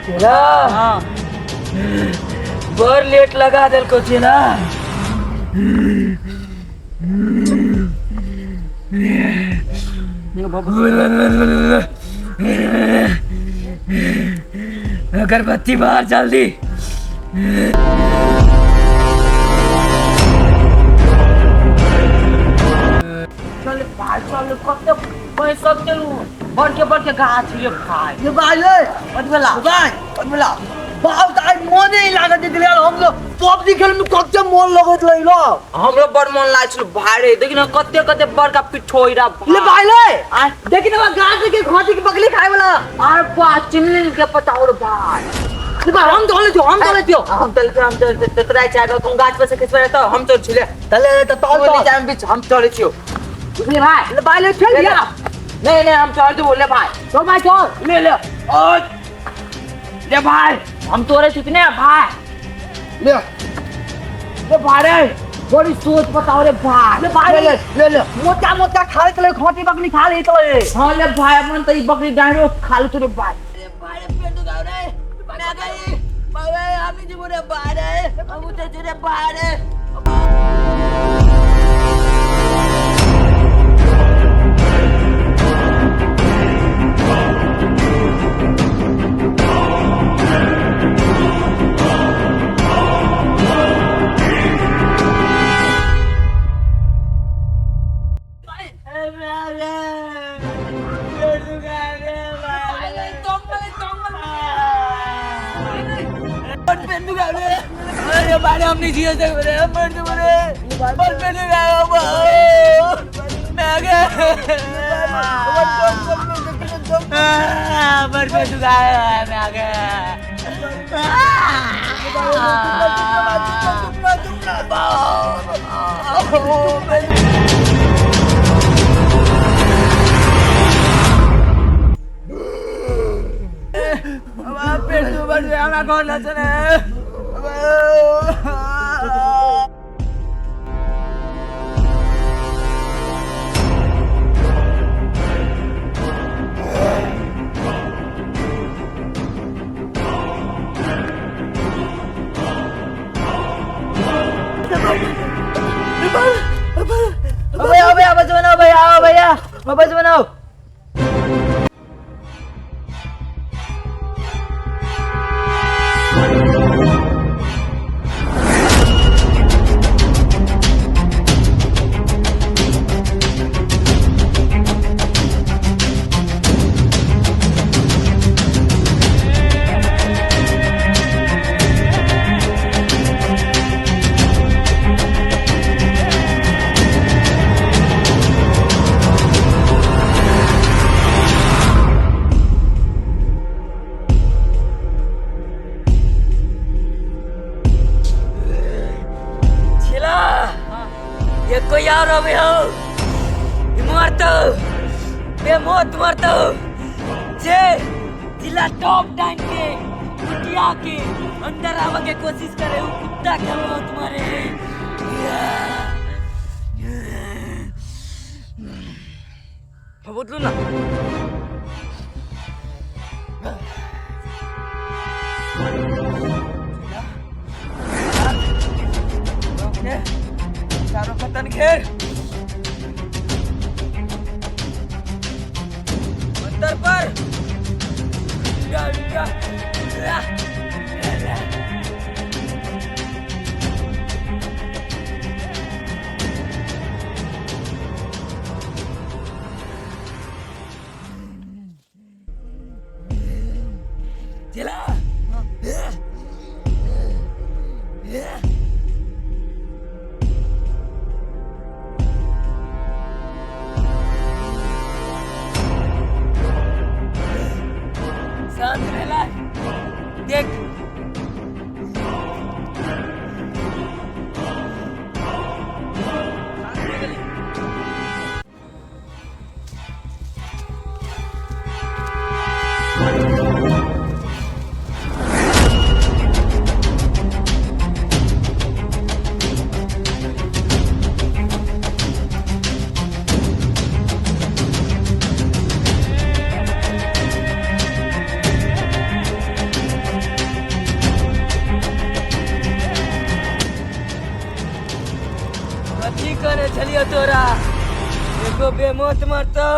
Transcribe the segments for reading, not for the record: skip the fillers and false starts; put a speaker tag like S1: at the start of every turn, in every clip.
S1: चेला बड़ लेट लगा देलको चेला। अगरबत्ती बाहर जल्दी।
S2: चल भाई चल, कते पैसा चलू बड़के बड़के गाछ ये भाई।
S3: ये भाई रे
S2: अदबला
S3: भाई अदबला बाप त आइ मोने लागत दिले हम लोग पबजी खेल में कते मन लगत रही लो।
S2: हमरो बड़ मन लागै छल भाई रे, देखि न कते कते बड़का पिठोइरा।
S3: ले भाई ले देखि न गाछ के घाटी के बकली खाए वाला।
S2: अरे बा चिमली के पता हो रे भाई।
S3: ले भाई हम तो ले जो हम तो ले जो
S2: हम तो ले हम तो तोरा चाहे तुम गाछ पर से खिसबे त हम तो छिले
S3: तले त तल
S2: तू नीचा में बीच हम चले छियो बुझली भाई।
S3: ले भाई ले चल गया।
S2: नहीं नहीं हम चल दे बोले भाई।
S3: तो भाई चल
S2: ले ले और ले भाई हम तोरे कितने भाई।
S3: ले
S2: ले भाई रे बड़ी सोच बताओ रे भाई।
S3: ले भाई ले ले ले मोटा मोटा खा ले खोटी बकरी खा ले तो।
S2: हां ले भाई अपन त ई बकरी डायरो खा ले तोरे भाई।
S3: रे भाई रे पेट दुखाव रे ना गई बाबा আমি দিব रे भाई रे हम उतर रे भाई रे।
S1: अरे भाई हम नहीं जिए सकते रे, मर दो रे, मर पे नहीं गया मैं गया मर पे गया मैं गया। पेट दुबर हमरा घर लछन
S3: भैया भैया बस बनाओ भैया आओ भैया बस बनाओ।
S1: ये कोई और अबे हो मरतो बेमौत मरतो जे जिला टॉप डाइन के कुटिया के अंदर आवे के कोशिश करे वो कुत्ता के मौत मारे।
S2: बदलू ना
S1: चारों पतन घेर अंदर पर। छलियो तोरा एगो बेमौत मरतौ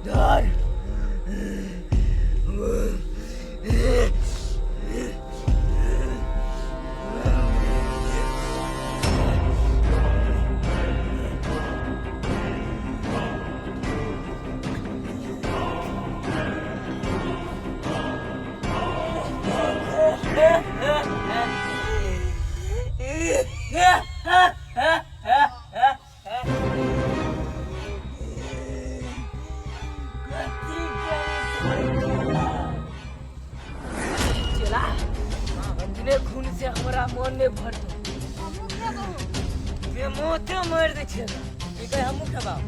S1: धर। चला इतने खून से हमरा मन नहीं भरतो। बेमौते मारि दै छै।
S3: ई कहे हमहूँ खेबाउ।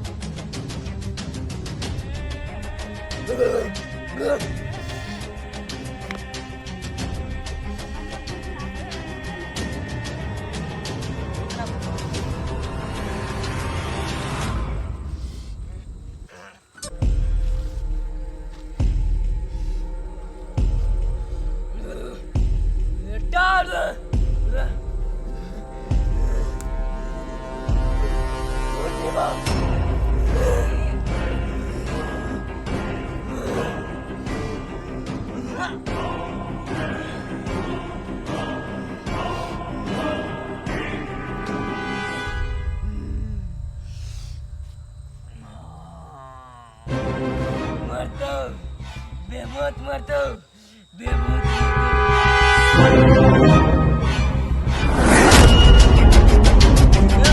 S1: मरतो बेमौत, मरतो बेमौत।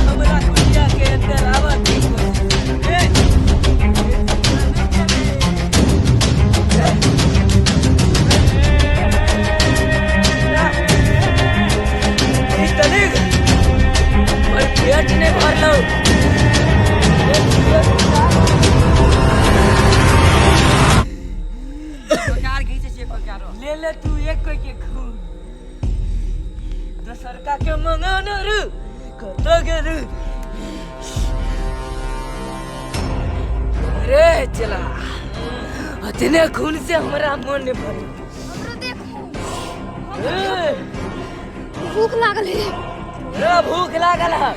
S1: हमरा कुटिया के अंदर आवत की कोशिश। ए, ई तनिक और पेट नहीं भरलो।
S3: प्रकार घीचै छियै प्रकारो।
S1: ले ले तू एक कोई के खून, दोसर का के मंगाना रू कत गेलू रे? चला, अतने खून से हमरा मन नहीं भरे।
S4: हमरो देखो।
S1: ए,
S4: भूख लागल है।
S1: रे भूख लागल है?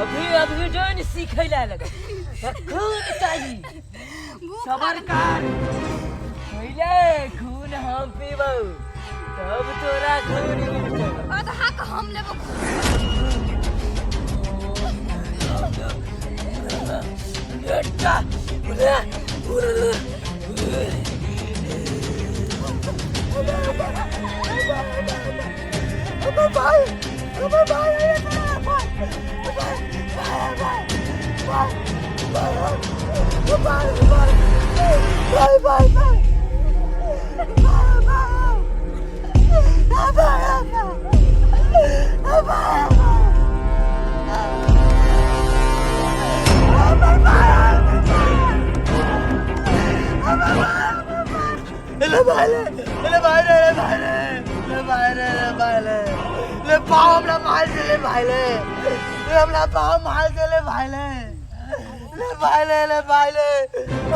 S1: अभी अभी जोन सीखे ला लगे, खून चाहिए।
S4: भूख।
S1: सबर कर, पहले खून हम पीबो तब तोरा खून मिलतौ।
S4: आधा के हम लेबो।
S1: बेटा।
S3: ले भाई ले, ले भाई ले, ले भाई ले, ले भाई ले, ले भाई ले, ले पाँव हमरा मार दे, ले भाई ले, ले हमरा पाँव मार दे, ले भाई ले, ले भाई ले, ले भाई ले।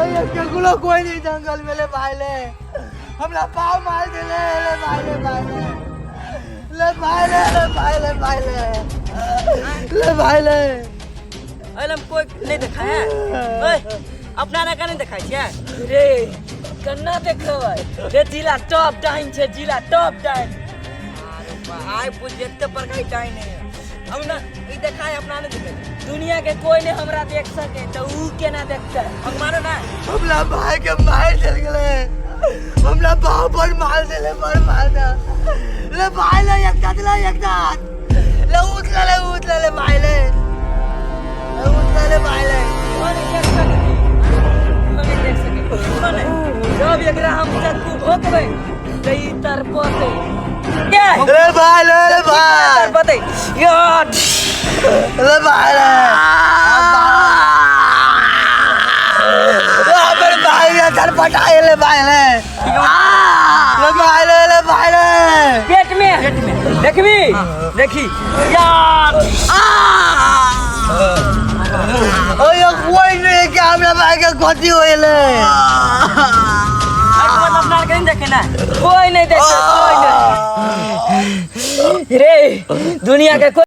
S3: अरे केकुलो कोई नहीं जंगल में। ले भाई ले, हमरा पाँव मार दे, ले, ले भाई ले, भाई ले, ले भाई ले, ले भाई ले, भाई ले, ले भाई ले।
S1: अरे कोई नहीं देखा है? ओए, अपना ना का नहीं देखा छियै रे? कन्ना देखबै रे? जिला टॉप डाइन छै, जिला टॉप डाइन।
S3: आइ बुझ एते बड़का डाइन है। हम ना ई देखा है, अपना नहीं देखे।
S1: दुनिया के कोई नहीं हमरा देख सके तो ऊ केना देखते?
S3: हम मानो ना, हमरा भाई के मार चल गेले, हमरा बाप पर मार देले, पर मार दे। ले भाई ले, एकटा ले, एकटा ले, उठ ले, ले उठ ले, ले भाई ले, ले उठ ले, ले भाई ले।
S1: कोई नहीं देख सके, कोई नहीं देख सके। जब एकरा हम चक्कू भोंकबै तऽ ई तड़पतै।
S3: ले भाई ले, ले भाई।
S1: तड़पतै यार।
S3: ले भाई ले, हमर भाई ले झटपटाए, ले भाई ले, ले भाई ले, ले भाई ले।
S1: पेट में देखबी, देखी यार।
S3: ओए, कोई नहीं के हमरा भाई के गति होइले।
S1: अपना के नहीं देखे ना? कोई नहीं देखे, कोई नहीं रे दुनिया के कोई।